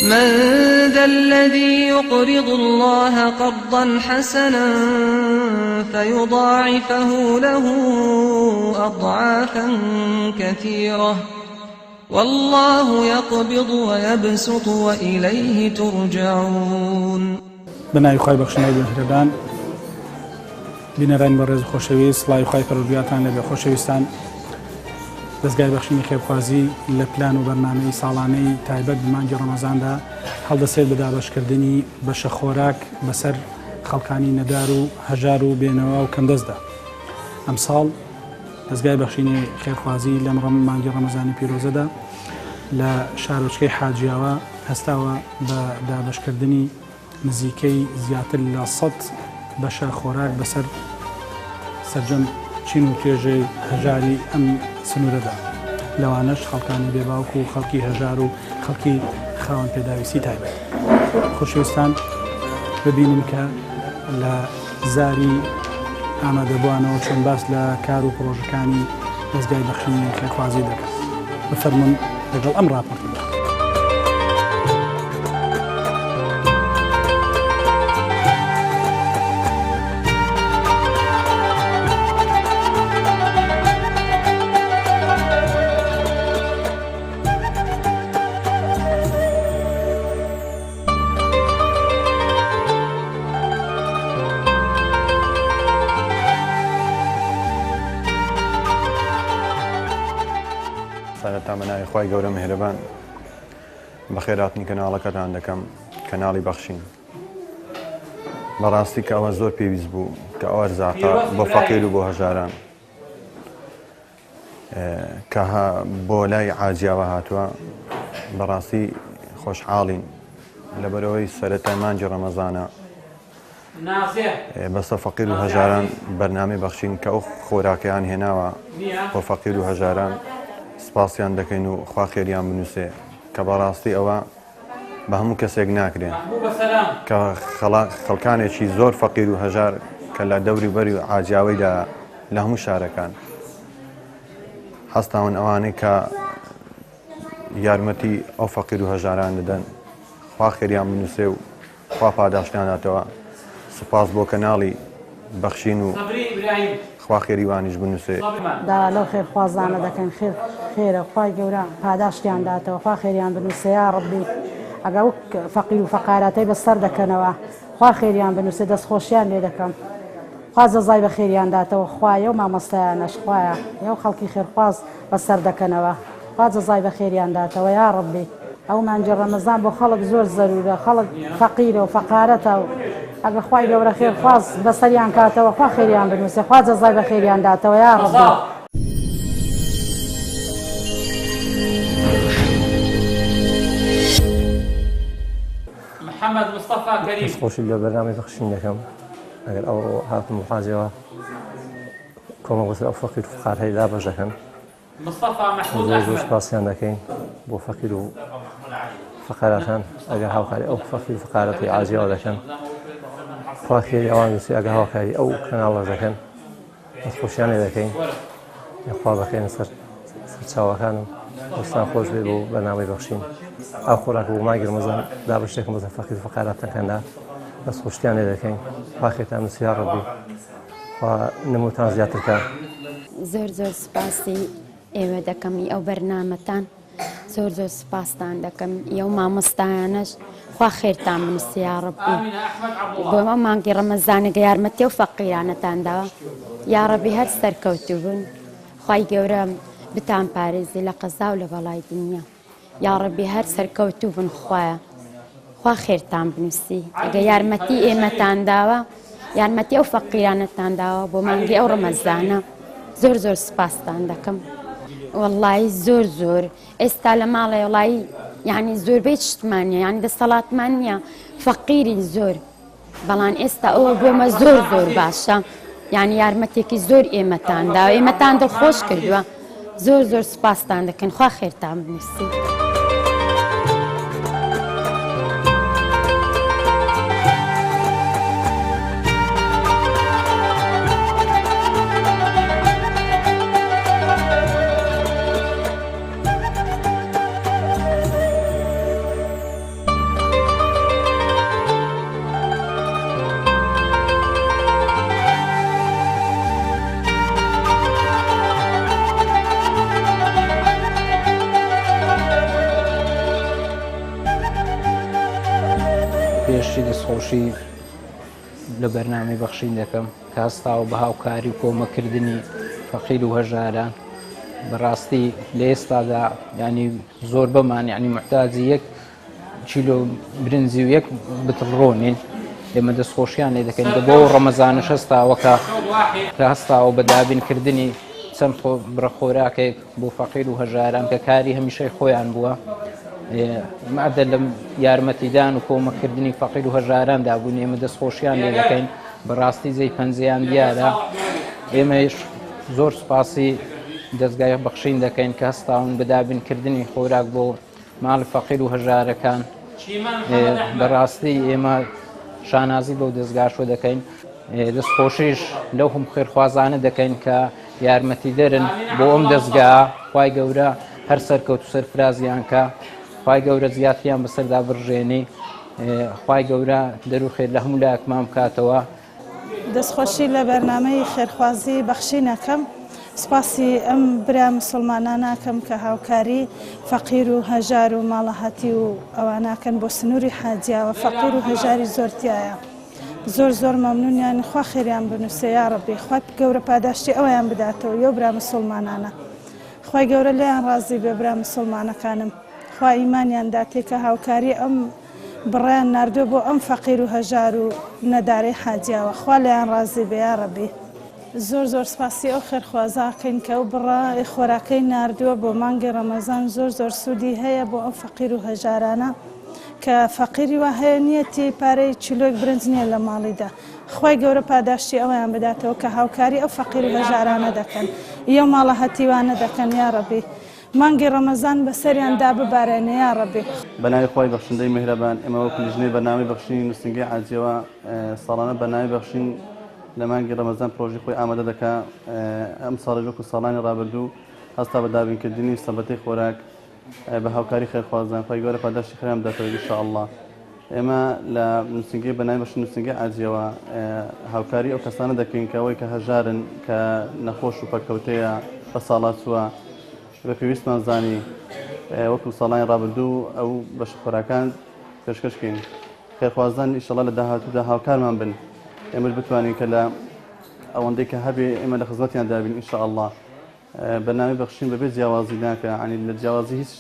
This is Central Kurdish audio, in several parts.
من ذا الذي يقرض الله قرضا حسنا فيضاعفه له أضعافا كثيرة والله يقبض ويبسط وإليه ترجعون. بە ناوی خوای بەخشندەی میهرەبان. بینەرانی بەڕێز و خۆشەویست، سڵاوی خوای پەروەردگارتان لێبێ. خۆشەویستان، دەزگای بەخشینی خێرخوازی لە پلان و بەرنامەی ساڵانەی تایبەت بە مانگی ڕەمەزاندا هەڵدەسێت بە دابەشکردنی بەشە خۆراک بەسەر خەڵکانی نەدار و هەژار و بێنەوا و کەمدەستدا. ئەمساڵ دەزگای بەخشینی خێرخوازی لەم مانگی ڕەمەزانی پیرۆزەدا لە شارۆچکەی حاجیاوا هەستاوە بە دابەشکردنی نزیکەی زیاتر لە سەت بەشە خۆراک بەسەر سەرجەم چین و توێژەی هەژاری ئەم سنوورەدا، لەوانەش خەڵکانی بێ باوک و خەڵکی هەژار و خەڵکی خاوەن پێداویستی تایبەت. خۆشەویستان ببینن کە لە زاری ئامادەبووانەوە چۆن باس لە کار و پڕۆژەکانی دەزگای بەخشینی خێرخوازی دەکەن. بفەرموون لەگەڵ ئەم ڕاپۆرتەدا. سەرەتا بە ناوی خوای گەورە میهرەبان بەخێرهاتنی کەناڵەکەتان دەکەم کەناڵی بەخشین بەڕاستی کە ئەوە زۆر پێویست بوو کە ئەو ئەرزاقە بۆ فەقیر و بۆ هەژاران کە بۆ لای عاجیاوە هاتووە بەڕاستی خۆشحاڵین لەبەرەوەی سەرەتای مانگی ڕەمەزانە بەسە فەقیر و هەژاران بەرنامەی بەخشین کە ئەو خۆراکەیان هێناوە بۆ فەقیر و هەژاران سپاسیان دەکەین و خوا خێریان بنووسێ کە بەڕاستی ئەوە بە هەموو کەسێک ناکرێن کە خەڵکانێکی زۆر فەقیر و هەژار کە لە دەوری بەری و عاجیاوەیدا لە هەموو شارەکان هەستاون ئەوانەی کە یارمەتی ئەو فەقیر و هەژاران دەدەن خوا خێریان بنووسێ و خوا پاداشتیان داتەوە سوپاس بۆ کەناڵی بەخشین و خوا خێری وانیش بنوسێ. داوا لەو خێرخوازانە دەکەین خێر خێرە خوای گەورە پاداشتیان داتەوە خوا خێریان بنوسێ یاڕەبی ئەگە وەک فەقیر و فەقاراتەی بەسەر دەکەنەوە خوا خێریان بنوسێ دەستخۆشیان لێ دەکەم خوا جەزای بەخێریان داتەوە خوایە و مامۆستایانەش خوایە یەو خەڵکی خێرخواز بەسەر دەکەنەوە خوا جەزای بەخێریان داتەوە یاڕەبی. ئەو مانگی ڕەمەزان بۆ خەڵک زۆر زەرورە خەڵک فەقیرە و فەقارەتە و ئەگە خوای گەورە خێرخواز بەسەریان کاتەوە خوا خێریان بنوسێ خوا جەزای بەخێریان داتەوە یاڕەبی. محمد مصطفی کریم. دەست خۆشی لە بەرنامەی بەخشین دەکەم ئەگەر ئەوڕۆ هاتم و حاجەوە کۆمەڵ بەسەر ئەو فەقیر و فوقارەی دابەش دەکەن زۆر زۆر سپاسیان دەکەین بۆ فەقیر و فەقەرەکان ئەگەر هاوکاری ئەو فەقیر و فەقارەتی عاجیەوە دەکەن خوا خێری ئەوان نووسی ئەگەر هاوکاری ئەو کەناڵە دەکەن دەستخۆشیان لێ دەکەین خوا بەخێنە سەر سەرچاوەکانم دەستان خۆش بێ بۆ بەرنامەی بەخشین ئەو خۆراک بۆ مانگی ڕەمەزان دابەش دەکەم بەسەر فەقیر و فەقاراتەکاندا دەستخۆشتیان لێ دەکەین خوا خێرتان نووسی یا ڕەبی خوا نموتان زیاتر کە. زۆر زۆر سوپاسی ئێوە دەکەم ی ئەو بەرنامەتان زۆر زۆر سوپاستان دەکەم ی ئەو مامۆستایانەش خوا خێرتان بنووسێ یاڕەبی بۆ ئەو مانگی ڕەمەزانە گە یارمەتی ئەو فەقیرانەتان داوە یاڕەبی هەر سەرکەوتوو بن خوای گەورە بتان پارێزێ لە قەزا و لە بەڵای دنیا. یاڕەبی هەر سەرکەوتوو بن خوایە خوا خێرتان بنووسی ئەگە یارمەتی ئێمەتان داوە یارمەتی ئەو فەقیرانەتان داوە بۆ مانگی ئەو ڕەمەزانە زۆر زۆر سپاستان دەکەم وەڵی زۆر زۆر ئێستا لە ماڵێ وڵی یعنی زۆربەی شتمان نیە یعنی دەسەڵاتمان نییە فەقیرین زۆر بەڵام ئێستا ئەوە بۆمە زۆر زۆر باشە یعنی یارمەتێکی زۆر ئێمەتان دا ئێمەتان دڵخۆش کردووە زۆر زۆر سوپاستان دەکەن خوا خێرتان بنووسی. پێشی دەستخۆشی لە بەرنامەی بەخشین دەکەم کە هەستاوە بە هاوکاری و کۆمەکردنی فەقیر و هەژاران بەڕاستی لە ئێستادا ینی زۆر بەمان ینی محتاجی یەک کیلۆ برنجی و یەک بتڵ ڕۆنین ئێمە دەستخۆشیان لێ دەکەین بۆ ڕەمەزانش هەستاوە کە کە هەستاوە بە دابینکردنی چەند بڕە خۆراکێک بۆ فەقیر و هەژاران کە کاری هەمیشەی خۆیان بووە مادە لە یارمەتیدان و کۆمەکردنی فەقیر و هەژاران دابوون ئێمە دەستخۆشیان لێ دەکەین بەڕاستی جێی پەنجەیان دیارە ئێمەش زۆر سوپاسی دەستگای بەخشین دەکەین کە هەستاون بە دابینکردنی خۆراک بۆ ماڵی فەقیر و هەژارەکان بەڕاستی ئێمە شانازی بەو دەستگاشوە دەکەین دەستخۆشیش لەو هەم خێرخوازانە دەکەین کە یارمەتیدەرن بۆ ئەم دەستگا خوای گەورە هەر سەرکەوت و سەرفرازیان کە خوای گەورە زیاتریان بەسەردا بڕژێنی خوای گەورە دەروخێت لە هەموو لایەکمان بکاتەوە. دەستخۆشی لە بەرنامەی خێرخوازی بەخشین ئەکەم، سوپاسی ئەم برا موسڵمانانە ئەکەم کە هاوکاری فەقیر و هەژار و ماڵە هەتیو و ئەوانە ئەکەن بۆ سنووری حاجیاوە فەقیر و هەژاری زۆر تیایە زۆر زۆر مەمنونیان خوا خێریان بنوسێ یاڕەبی خوای گەورە پاداشتی ئەویان بداتەوە یەو برا موسڵمانانە خوای گەورە لێیان ڕازی بێ برا موسڵمانەکانم خوا ئیمانیان داتێ کە هاوکاری ئەم بڕیان ناردوە بۆ ئەم فەقیر و هەژار و نەدارەی حاجیاوە خوا لێیان ڕازی بێ یاڕەبی. زۆر زۆر سپاسی ئەو خێرخوازە ئەکەین کە ئەو بڕە خۆراکەی ناردووە بۆ مانگی ڕەمەزان زۆر زۆر سوودی هەیە بۆ ئەو فەقیر و هەژارانە کە فەقیری وا هەیە نیەتی پارەی چیلۆیەک برنج نیە لە ماڵیدا خوای گەورە پاداشتی ئەویان بداتەوە کە هاوکاری ئەو فەقیر و هەژارانە دەکەن یەو ماڵە هەتیوانە دەکەن یاڕەبی مانگی ڕەمەزان بەسەریان دا ببارێنێ یاڕەبی. بەناوی خوای بەخشندەی میهرەبان، ئێمە وەکو لیژنەی بەرنامەی بەخشینی نووسینگەی عاجیەوە ساڵانە بەرنامەی بەخشین لە مانگی ڕەمەزان پرۆژەی خۆی ئامادە دەکا، ئەمساڵیش وەکو ساڵانی ڕابردوو هەستا بە دابینکردنی سەبەتەی خۆراک بە هاوکاری خێرخوازان، خوای گەورە پاداشتی خێریان بداتەوە ان شاء اللە. ئێمە لە نووسینگەی بەناوی بەشی نووسینگەی عاجیەوە هاوکاری ئەو کەسانە دەکەین کە ئەوەی کە هەژارن کە نەخۆش و پەککەوتەیە بەساڵاچووە بە پێویستمان زانی وەکو ساڵانی ڕابردوو ئەو بەشە خۆراکان پێشکەش کەین خێرخوازان ئیشەڵا لە داهاتوودا هاوکارمان بن ئێمەش بتوانین کە لە ئەوەندەی کە هەبێ ئێمە لە خزمەتیان دابین ئینشاءاللە بەرنامەی بەخشین بەبێ جیاوازی ناکە ینی لە جیاوازی هیچ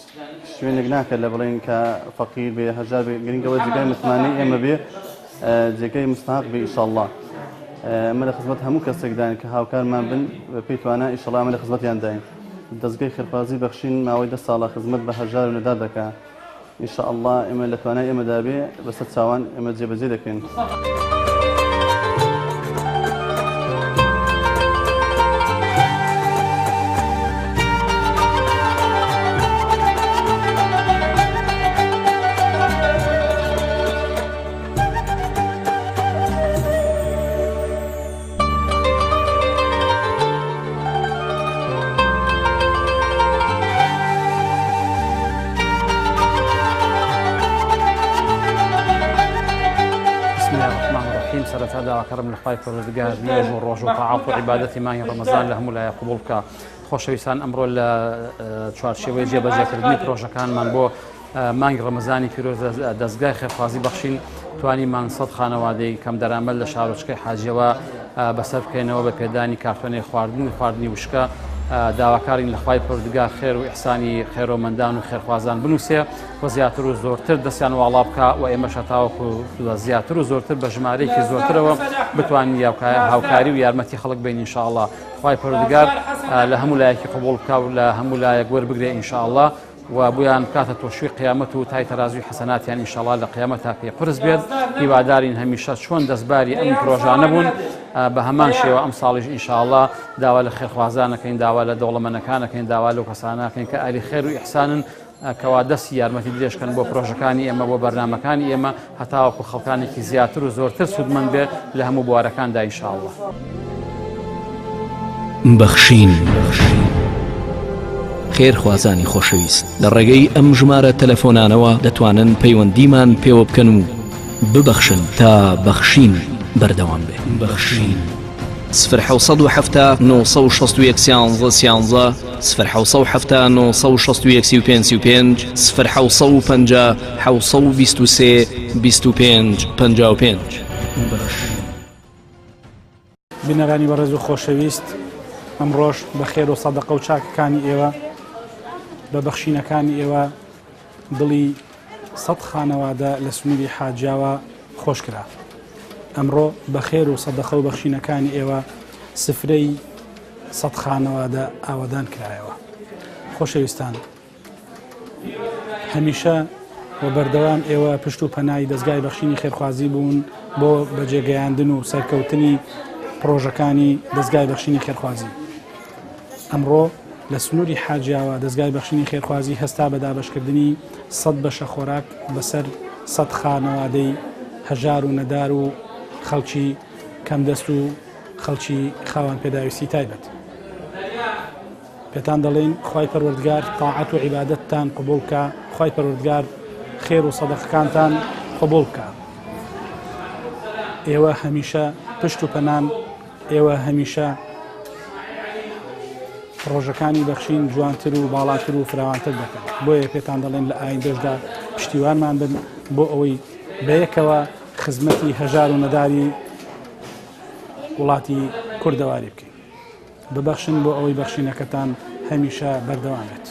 شوێنێک ناکە لە بڵێن کە فەقیر بێ هەژار بێ گرنگەوە جێگای متمانەی ئێمە بێ جێگەی مستحق بێ ئیشەڵڵا ئەمە لە خزمەت هەموو کەسێکدان کە هاوکارمان بن بە پێی توانا ئیشەڵا ئەمە لە خزمەتیان داین دەستگەی خێرخوازی بەخشین ماوەی دە ساڵە خزمەت بە هەژار و نەدار دەکا ان شاء اللە ئێمە لە توانای ئێمەدا بێ بەسەر چاوان ئێمە جێبەجێ دەکەین. بسم الله الرحمن الرحیم سەرەتا داواکەڕم لە خوای پەروەردگار نوێژ و ڕۆژ و تاعات و عیبادەتی مانگی ڕەمەزان لە هەموو لایە قبوڵ بکا خۆشەویستان ئەمڕۆ لە چوارچێوەی جێبەجێکردنی پرۆژەکانمان بۆ مانگی ڕەمەزانی پیرۆز دەزگای خێرخوازی بەخشین توانیمان سەد خانەوادەی کەمدەرامەت لە شارۆچکەی حاجیەوە بەسەر بکەینەوە بە پێدانی کارتۆنی خواردن و خواردنی وشکە داواکارین لە خوای پەروەردگار خێر و ئیحسانی خێرۆمەندان و خێرخوازان بنووسێ و زیاتر و زۆرتر دەستیان واڵا بکە و ئێمەش هەتاوەکو زیاتر و زۆرتر بە ژمارەیەکی زۆرترەوە بتوانین هاوکاری و یارمەتی خەڵک بین ئینشاءاللە خوای پەروەردگار لە هەموو لایەکی قبوڵ بکا و لە هەموو لایەک وەربگرێ ئینشاءاللە و بۆیان بکاتە تۆشوی قیامەت و تای تەرازوی حەسەناتیان ئینشاڵا لە قیامەتا پێ قورس بێت هیوادارین هەمیشە چۆن دەستباری ئەم پرۆژانە بوون بە هەمان شێوە ئەم ساڵیش ئینشاڵا داوا لە خێرخوازانەکەین داوا لە دەوڵەمەنەکانەکەین داوا لەو کەسانەکەین کە ئەلی خێر و ئیحسانن کەوا دەستی یارمەتی درێژکەن بۆ پرۆژەکانی ئێمە بۆ بەرنمەکانی ئێمە هەتاوەکو خەڵکانێکی زیاتر و زۆرتر سوودمەند بێت لە هەموو بوارەکاندا ان شاء اللە. بەخشین خێرخوازانی خۆشەویست لە ڕێگەی ئەم ژمارە تەلەفۆنانەوە دەتوانن پەیوەندیمان پێوە بکەن و ببەخشن تا بەخشین بەردەوام بێ. بەخشین. سفر 770 961 13 13. سفر 770 961 35 35 سفر 750 723 25 55. بەخش. بینەرانی بەڕێز و خۆشەویست ئەمڕۆش بە خێر و سەدەقە و چاکەکانی ئێوە بە بەخشینەکانی ئێوە دڵی سەد خانەوادە لە سنووری حاجیاوە خۆش کرا. ئەمڕۆ بە خێر و سەدەقە و بەخشینەکانی ئێوە سفرەی سەد خانەوادە ئاوەدان کرایەوە. خۆشەویستان هەمیشە و بەردەوام ئێوە پشت و پەنای دەزگای بەخشینی خێرخوازی بوون بۆ بەجێگەیاندن و سەرکەوتنی پڕۆژەکانی دەزگای بەخشینی خێرخوازی. ئەمڕۆ لە سنووری حاجیاوە دەزگای بەخشینی خێرخوازی هەستا بە دابەشکردنی سەد بەشە خۆراک بەسەر سەد خانەوادەی هەژار و نەدار و خەڵکی کەمدەست و خەڵکی خاوەن پێداویستی تایبەت. پێتان دەڵێین خوای پەروەردگار تاعەت و عیبادەتتان قبوڵ بکا، خوای پەروەردگار خێر و سەدەقەکانتان قبوڵ بکا. ئێوە هەمیشە پشت و پەنان، ئێوە هەمیشە پڕۆژەکانی بەخشین جوانتر و باڵاتر و فراوانتر دەکەن. بۆیە پێتان دەڵێن لە ئایندەشدا پشتیوانمان بن بۆ ئەوەی بەیەکەوە خزمەتی هەژار و نەداری وڵاتی کوردەواری بکەین. ببەخشن بۆ ئەوەی بەخشینەکەتان هەمیشە بەردەوام بێت.